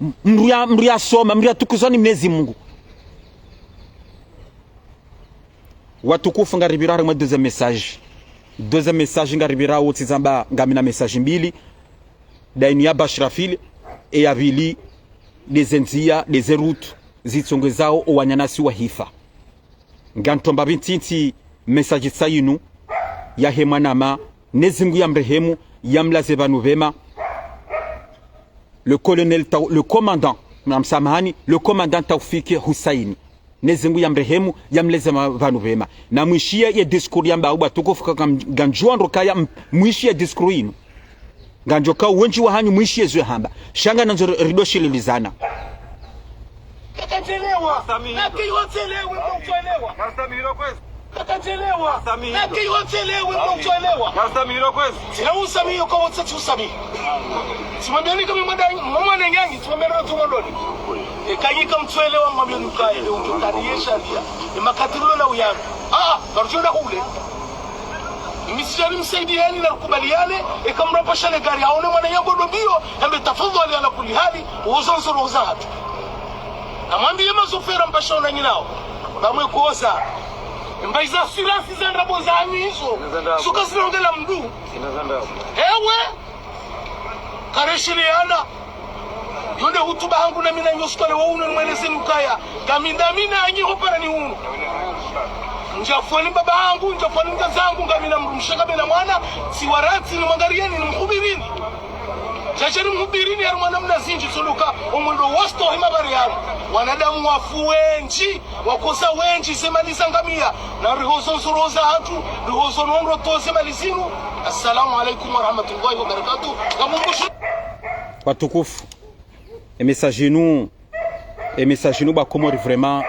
M-, mdru ya, mdru yasoma, mdru yatukuzwa ni Mwenyezi Mungu. Watukufu, ngaripvirao harimwa deuxième message. Deuxième message ngaripvirao, tsi zamba ngamina message mbili. Nda inu ya Bashir Rafil, e ya pvili, ndeze ndziya, ndeze route, zitsongezao owananyasi wahifa. Ngamtomba pvi ntiti message tsa inu, yahe mwanama, Mwenyezi Mungu yamrehemu, yamlaze pvanu pvema. Le colonel Tau-, le commandant, namsamahani, le commandant Taufik Hussein. Mwenyezi Mungu yamrehemu, yamlaze ma-, pvanu pvema. Namwishiye ye discours yamba, watukufu, ka-, kam-, ngamdjuwa ndro kaya m-, mwishiye discours inu. Ngandjo ka wendji wahanyu mwishiye zo yahamba. Sha ngamnandzo ri-, ridoshililizana. Kakatelewa. Sami. Naki watelewe kwa utelewa. Sami, hilo kwezi. Kakatelewa. Sami. Naki watelewe kwa utelewa. Sami, hilo kwezi. Tsina usamihi kwa wotsatsi usamihi. Tsimwambiani kama mwana, mwana nyangi, tsimwambiani na tumondoni. E kanyika mtwelewa mwambiani ukaye, e utotari ye sharia. E makatirulo na uyami. Ah, karutsi yonda hule. Misiani msaidiyeni na rukubaliane, eka mrapasha le gari, aone mwana yangu ndo mbiyo, yambe tafadhali ala kulli hali, wozo ndzoro za hatru. Namwambiye mazofera mpasha ona nyinao. Bamwe koza. Mba iza assurance za ndrabo za hanyu izo. Suka zinaongela mdru. Ewe. Karesheleana. Yo nde hutuba hangu na mi nanyi osuku wa leo unu nimwelezeni ukaya. Kami ndami nanyi ho parani unu. Ndjafweni baba hangu, ndjafweni mdzadze hangu, ngamina mdrumshe ngamina mwana, tsiwaratsi nimwangariyeni nimhubirini. Djadja nimhubirini harimwa namna zindji tsoloka, omwendo wasto hima bari hangu. Wanadamu wafu wendji. Wakosa wendji ze mali za ngamia, na rihozo ndzoro za hatru, rihozo nondro to ze mali zinu. Assalamu alaikum warahmatullahi wabarakatuh. Ngamumbushi. Watukufu, e message inu, e message inu ba Komori vraiment,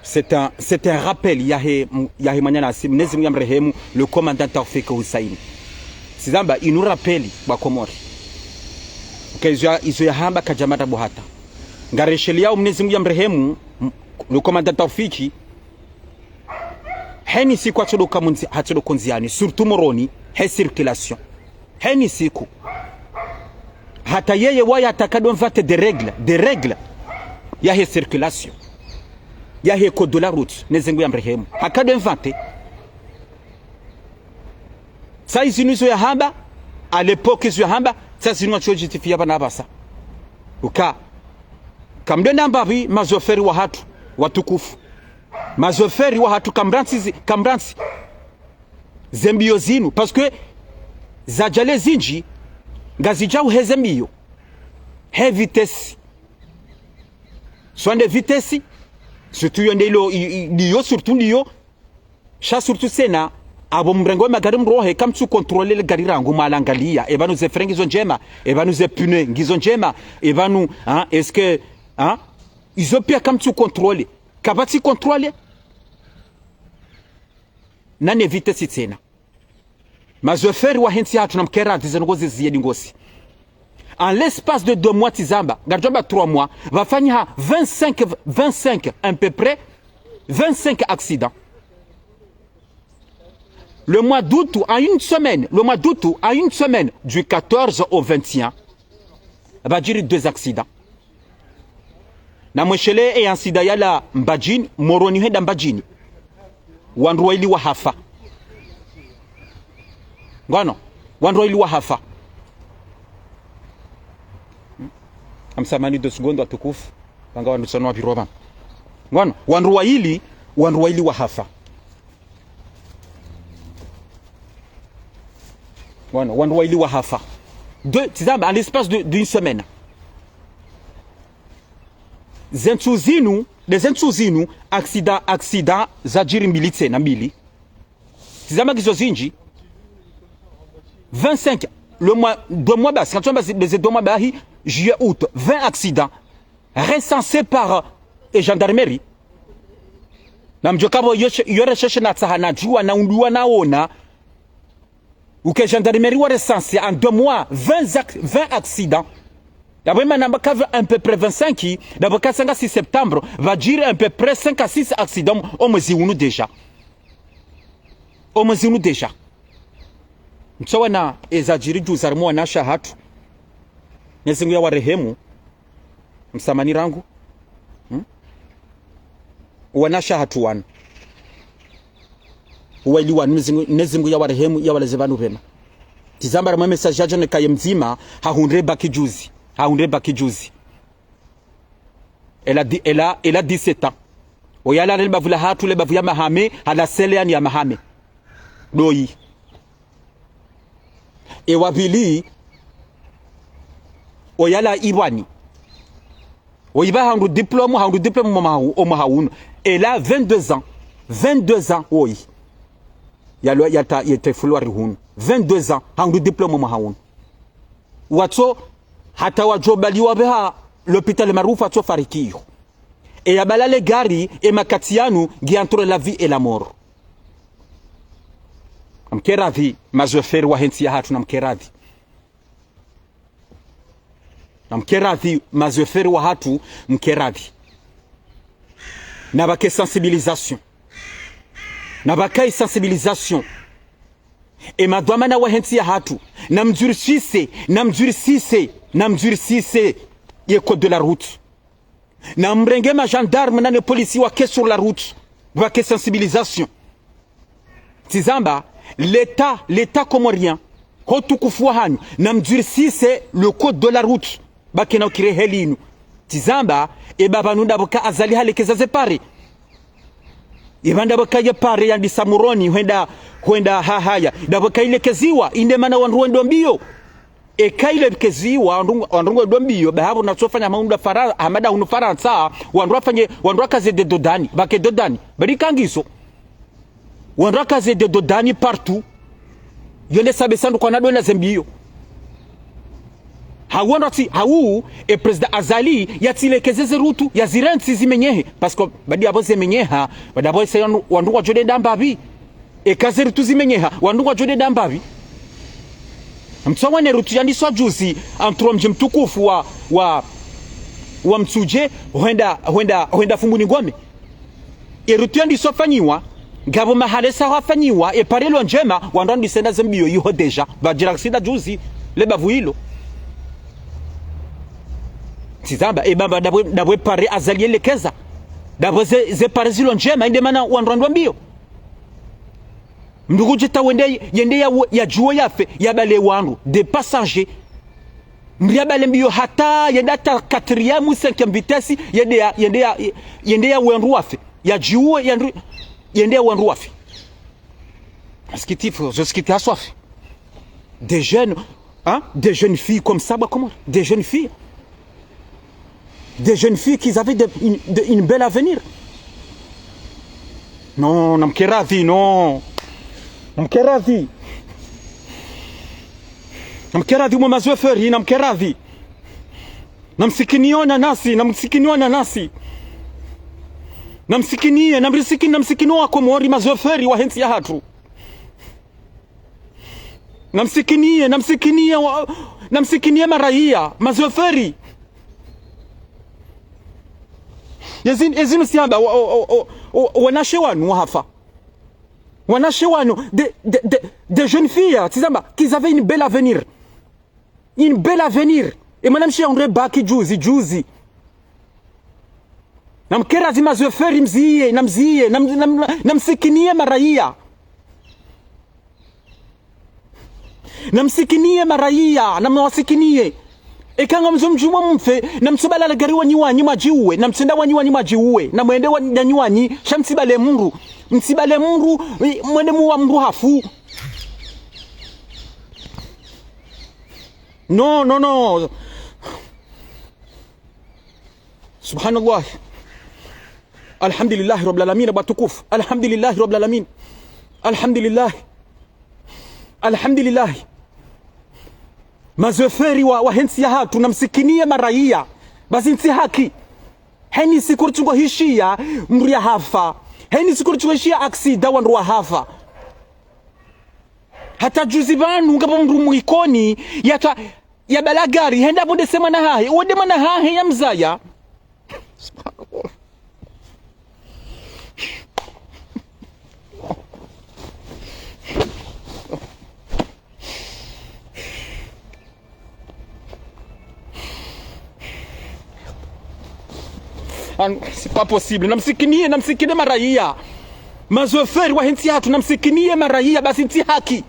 c'est un, c'est un rappel yahe, yahe mwananyasi, Mwenyezi Mungu yamrehemu, le commandant Taufik Hussein. Tsi zamba inu rappel ba Komori. Uka izo ya, izo yahamba kadjamata buhata. Ngaresheleyao Mwenyezi Mungu yamrehemu, m-, le commandant Taufik, heni siku hatsodoka mundzi-, hatsodoko ndziani, surtout Moroni, he circulation. Heni siku. Hata yeye waye hata akado inventer des règles, des règles. Yahe circulation. Yahe code de la route, Mwenyezi Mungu yamrehemu. Hakado inventer. Tsi zinu izo yahamba, à l'époque izo yahamba, tsi zinu watso justifier pvanu apvasa. Uka. Kamdjo namba pvi mazoferi wahatru, watukufu. Mazoferi wahatru kamrantsi zi-, kamrantsi. Ze mbiyo zinu, parce que zadja le zindji, ngazidjao he ze mbiyo. He vitesse. Soit nde vitesse, surtout yo nde ilo, i-, i-, ndiyo, surtout ndiyo, sha surtout tsena, apvo mrengo we magari mrohe, kamtsu contrôler le gari rangu mwalangaliya, epvanu ze frein ngizo ndjema, epvanu ze pneu ngizo ndjema, epvanu, hein, est-ce que, hein, izo piya kamtsu contrôler, kapvatsi contrôler, na ne vitesse tsena. Mazoferi wahe ntsi hatru namkere ati ze ndrongo zizi yedi ngosi. En l'espace de deux mois tsi zamba, ngaridjo amba trois mois, pvafanyiha vingt-cinq, vingt-cinq, à peu près, vingt-cinq accidents. Le mois d'août, en une semaine, le mois d'août, en une semaine, du quatorze au vingt et un, pvadjiri deux accidents. Namweshelee e accident yalawa Mbadjini, Moroni hwenda Mbadjini. Wandru wayili wahafa. Ngwano, wandru wayili wahafa. Namsamahani deux secondes watukufu. Pvanga wandru tsanu wapviro pvanu. Ngwano, wandru wayili, wandru wayili wahafa. Ngwano, wandru wayili wahafa. Deux, tsi zamba, en l'espace de, d'une semaine. Ze ntsu zinu, nde ze ntsu zinu, accident, accident zadjiri mbili tsena mbili. Tsi zamba ngizo zindji. Vingt-cinq, le mois, deux mois basi, ngamdjo amba zi-, nde ze deux mois bahi, juillet, août, vingt accidents recensés par, euh, gendarmerie. Na mdjo kapvo yo she-, yo recherche natsaha nadjuwa naundruwa naona. Uka e gendarmerie wa recensé en deux mois, vingt ac-, vingt accidents. Dapvo mana mbaka pvo à peu près vingt-cinq, dapvo ka cinq à six septembre, pvadjiri à peu près cinq à six accidents o mwezi unu déjà. O mwezi unu déjà. Mtsoona ezadjiri djuzi harimwa wanashe hatru. Mwenyezi Mungu ya warehemu. Msamahani rangu. Hmm? Wanashe hatru wanu. Wayili wanu, Mwenyezi Mungu, Mwenyezi Mungu ya warehemu, ya walaze pvanu pvema. Tsi zamba harimwa message yadjo neka ye mdzima, hahundre bac djuzi. Hahundre bac djuzi. Elle a di-, elle a, elle a dix-sept ans. Oyalala le bavu la hatru, le bavu ya Mahame, hala sele yani ya Mahame. Doyi. Ewa pvili, oyala Ibwani. Oyi pvaha hundru diplôme, hundru diplôme o mwaha u-, o mwaha unu. Elle a vingt-deux ans. Vingt-deux ans, oyi. Yalo, yata, yete fulwari hunu. Vingt-deux ans, hundru diplôme o mwaha unu. Watso, hata wadjo baliwa pvaha, l'hôpital Maarouf watso farikiyo. Eya bala le gari, e makati yanu, ngi entre la vie et la mort. Namkeradhi, mazoferi wahe ntsi ya hatru, namkeradhi. Namkeradhi, mazoferi wa hatru, mkeradhi. Napvake sensibilisation. Napvake sensibilisation. E madhwamana wahe ntsi ya hatru, namdjurisise, namdjurisise, namdjurisise ye code de la route. Namrenge magendarme na ne polisi wake sur la route, pvake sensibilisation. Tsi zamba, l'État, l'État comorien, ho utukufu wahanyu, namdjurisise le code de la route, pvake na ukire heli inu. Tsi zamba, e pvapvanu dapvo ka Azali halekeza ze pare. Ipvanda pvwaka ye pare yandisa Moroni, hwenda, hwenda Hahaya. Dapvwaka ilekeziwa, inde mana wandru wendo mbiyo. Eka ilekeziwa, wandru, wandru wendo mbiyo, bahabu natsofanya maunda Fara-, hamada hunu Farantsa, wandru wafanye, wandru wakaze de dodani, pvwake dodani. Badi kangiso. Wandru wakaze de dodani partout. Yo nde sababu sandru kwana dwena ze mbiyo. Hau wandru watsi, hau, e président Azali, yatsilekeze ze rutu, yazirantsi zimenyehe. Parce que, badi apvo zimenyeha, badi apvo ese wandru, wandru ngwadjo denda mbapvi. Eka ze rutu zimenyeha, wandru ngwadjo denda mbapvi. Mtsowa ne rutu yandiswa juzi, entre mdji mtukufu wa, wa, wa Mtsudje, hwenda, hwenda, hwenda Fumbuni Ngome. E rutu yandiswa fanyiwa, ngapvo mahala sa hafanyiwa, e pare lo ndjema, wandru wandisenda ze mbiyo yiho déjà, pvadjira accident juzi, le bavu ilo. Tsi zamba, e bamba dapvwe, dapvwe pare Azali yelekeza. Dapvwe ze, ze pare zilo ndjema, inde mana wandru wandwa mbiyo. Mndru kudjeta wende, yende ya, yadjuwe yafe, yabale wandru, des passagers. Mri yabale mbiyo hata, yende hata quatrième ou cinquième vitesse, yende ya, yende ya, yende ya wandru wafe. Yadjuwe, yandru, yende ya wandru wafe. Masikitifu, zo sikiti haswafi. Des jeunes, hein, des jeunes filles comme ça, bah, comment ? Des jeunes filles. Des jeunes filles qui avaient de, une, de, une belle avenir. Non, namkeradhi, non. Namkeradhi. Namkeradhi, mwa mazoferi, namkeradhi. Namsikiniye wananyasi, namsikiniye wananyasi. Namsikiniye, namrisikini, namsikiniye wa Komori, mazoferi, wahe ntsi ya hatru. Namsikiniye, namsikiniye wa, namsikiniye maraiya, mazoferi. Yezin-, yezinu siyamba, wa, wa, wa, wa, wa, wanashe wanu wahafa. Wanashe wanu, des, des, des, des jeunes filles, tsi zamba, qui avaient une belle avenir. Une belle avenir. E mwanamshe yahundre bac juzi, juzi. Namkeradhi mazoferi mziye, namziye, nam, nam, nam, namsikiniye maraiya. Namsikiniye maraiya, namwasikiniye. Eka ngamzo mdjumwa mfe, namtsobala le gari wanyi wanyi mwadjiuwe, namtsenda wanyi wanyi mwadjiuwe, namwende wa-, wanyi wanyi, sha mtsibale mndru, mtsibale mndru, i, mwende muwa mndru hafu. Non, non, non. Subhanallah. Alhamdulillahi Rabbil Alamin, batukufu. Alhamdulillahi Rabbil Alamin. Alhamdulillah. Alhamdulillah. Mazoferi wa, wahe ntsi ya hatru, namsikiniye maraiya. Basi ntsi haki. Heni siku ritsungo hishiya, mndru yahafa. Heni siku ritsuweshiya aksida wandru wahafa. Hata juzi pvanu ngapvo mndru mwa Ikoni yatsa, yabala gari, hende yapvondese mwana hahe. Uwo nde mwana hahe yamzaya. Subhanallah. Anu, c'est pas possible. Namsikiniye, namsikiniye maraiya. Mazoferi wahe ntsi yahatru, namsikiniye maraiya, basi ntsi haki.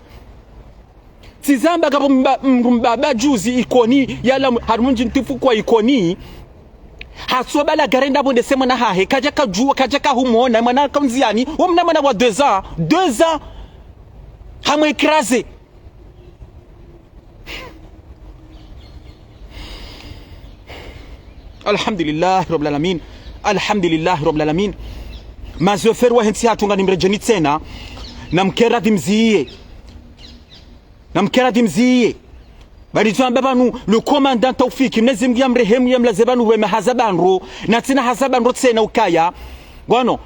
Tsizamba ngapvo mba-, mndru mbaba juzi Ikoni, yalawa harumwa mdji mtukufu wa Ikoni. Hatsobala gari hende yapvondese mwana hahe, kadja kadjuwa, kadja kahumona, mwana ka ndziani, wo mwana mwana wa deux ans, deux ans. Hamwe écrasé. Alhamdulillahi Rabbil Alamin. Alhamdulillahi Rabbil Alamin. Mazoferi wahe ntsi yahatru nganimredjeni tsena. Namkere dhwamana mziye. Namkere dhwamana mziye. Bari tsamba pvanu, le commandant Taufiki, Mwenyezi Mungu yamrehemu, yamlaze pvahanu pvwema, haza pvandru, na tsina haza pvandru tsena ukaya. Ngono,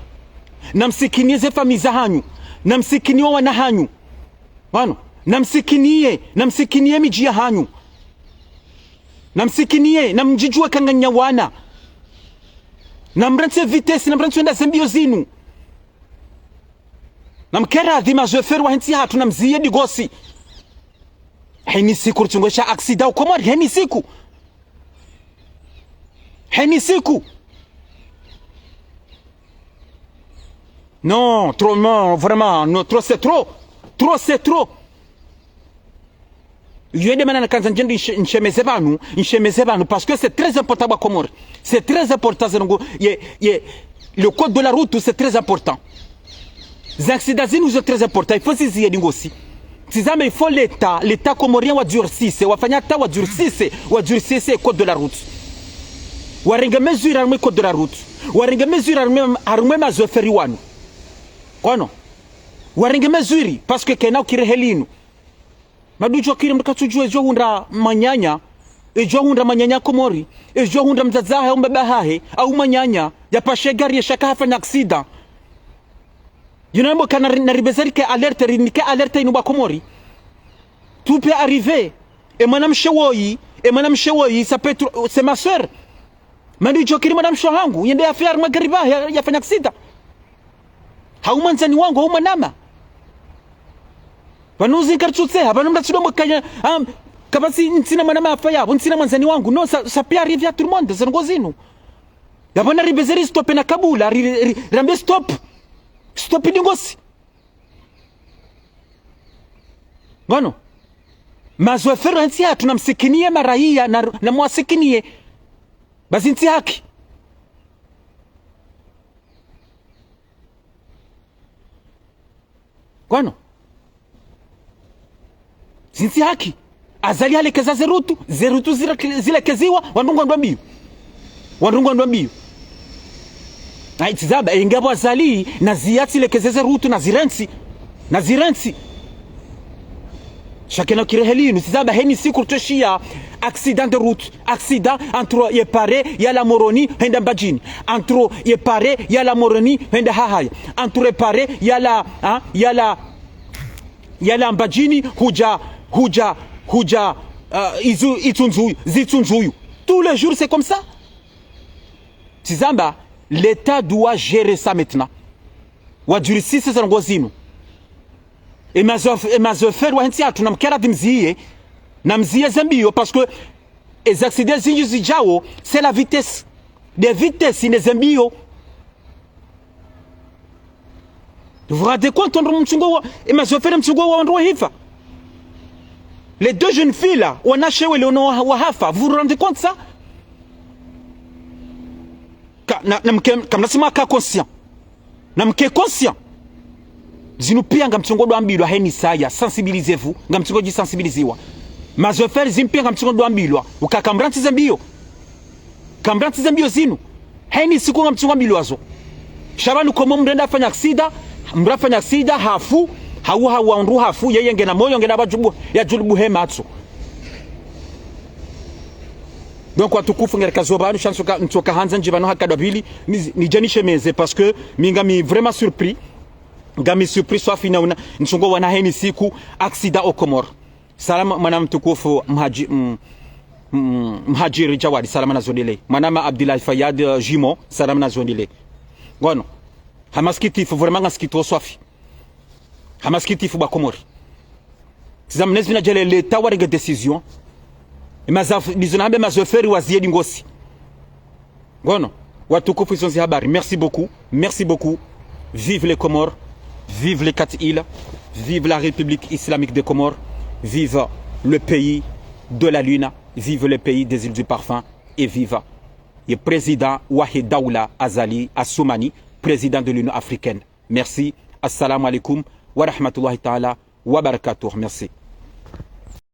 namsikiniye ze famiyi zahanyu, namsikiniye wana hanyu. Ngono, namsikiniye, namsikiniye midji yahanyu. Namsikiniye, namdjidjuwe ka nganyi wana. Namrantsi vitesse, namrantsi wenda ze mbiyo zinu. Namkere dhwamana mazoferi wahe ntsi yahatru namziye dingosi. Heni siku ritsunguesha aksida ho Komori, heni siku. Heni siku. Non, trop, non, vraiment, non, trop, c'est trop. Trop, c'est trop. Iyo nde mana nakandza ndjende nshe-, nshemeze pvanu, nshemeze pvanu, parce que c'est très important wa Komori. C'est très important, ze ndrongo, ye, ye, le code de la route, c'est très important. Ze aksida zinu zo très important, il faut ziziye dingosi. Tsizamba il faut l'État, l'État comorien wadurcisse, wafanye hata wadurcisse, wadurcisse code de la route. Warenge mesure harumwa code de la route. Warenge mesure harumwa, harumwa mazoferi wanu. Ngono. Warenge mesure, parce que kayina ukiri heli inu. Madudjo kiri mndru katsudjuwa edjo hundra mwananya, edjo hundra mwananya Komori, edjo hundra mdzadze hahe au mbaba hahe, au mwananya, yapashe gari yesha ka hafanya aksida. Yinu nambo kana ri-, naripveze rike alerte, rinike alerte inu wa Komori. Tout peut arriver. E mwanamshe woyi, e mwanamshe woyi, ça peut être, c'est ma sœur. Madudjo kiri mwanamshe hangu, yende yafe harumwa gari pvahe, ya-, yafanya aksida. Hau mwandzani wangu, hau mwanama. Pvanu zi nkaritsutseha, pvanu mndru atsudombo kaya, am, kapvatsi ntsina mwanama hafa yapvo, ntsina mwandzani wangu. Non, ça, ça peut arriver à tout le monde, ze ndrongo zinu. Yapvo naripveze ri stop na kabula, ri, ri, ri, rambe stop. Stop dingosi. Ngono. Mazoferi wahe ntsi yahatru namsikiniye maraiya, na, namwasikiniye. Basi ntsi haki. Ngono. Zintsi haki. Azali halekeza ze route, ze route zira-, zilekeziwa, wandru ngwendao mbiyo. Wandru ngwendao mbiyo. Ayi, tsizamba, engapvo Azali, naziya tsilekeze ze route, nazirantsi. Nazirantsi. Sha kayina ukiri heli inu, tsizamba, heni siku ritsoshiya accident de route. Accident entre ye pare yalawa Moroni hwenda Mbadjini. Entre ye pare yalawa Moroni hwenda Hahaya. Entre ye pare yalawa, ha, yalawa, yalawa Mbadjini hudja, hudja, hudja, euh, izu, Itsundzuyu, Zitsundzuyu. Tous les jours, c'est comme ça. Tsizamba, l'État doit gérer ça maintenant. Wadurcisse ze ndrongo zinu. E mazof-, e mazoferi wahe ntsi yahatru namkere dhwamana mziye, namziye ze mbiyo, parce que e ze accident zindji zidjao, c'est la vitesse. Nde vitesse ne ze mbiyo. Vous vous rendez compte, wandru mtsungo wa, e mazoferi mtsungo wa wandru wahifa. Les deux jeunes filles là, wanawashe wele ono wa, wahafa. Vous vous rendez compte ça? Ka, na, namke, kamna sima ka conscient. Namke conscient. Zinu piya ngamtsungo ndo ambilwa heni saya, sensibilisez-vous, ngamtsungo dji sensibiliziwa. Mazoferi zinu piya ngamtsungo ndo ambilwa, uka kamrantsi ze mbiyo. Kamrantsi ze mbiyo zinu. Heni siku ngamtsungo ambilwa zo. Sha pvanu komo mndru hende hafanya aksida, mndru hafanya aksida, hafu, hau, hau, mndru hafu, yeye ngena moyo, ngena wadjubu, yadjulubu he matso. Donc watukufu, ngarikazo pvanu, sha ntsoka, ntsoka handza ndje pvanu hakadwa pvili, ni, nidje nishemeze, parce que mi ngami vraiment surpris. Ngami surpris swafi na una, ntsongo wana heni siku, accident aux Comores. Salama, mwana mtukufu Mhaji-, mm, mm, Mhajiri Jawadi, salama na zondele. Mwanama Abdillahi Fayad, euh, Jimo, salama na zondele. Ngono. Ha masikitifu, vraiment ngasikitu swafi. Ha masikitifu ba Komori. Tsi za mnezi na djele l'État warenge décision. E mazaf-, bizona hambe mazoferi waziye dingosi. Ngono, watukufu, izo nzi habari. Merci beaucoup. Merci beaucoup. Vive les Comores. Vive les quatre îles. Vive la République islamique des Comores. Vive le pays de la lune. Vive le pays des îles du parfum. Et vive le président wahe daula Azali Assoumani, président de l'Union africaine. Merci. Assalamu alaikum wa rahmatullahi ta'ala wa barakatuh. Merci.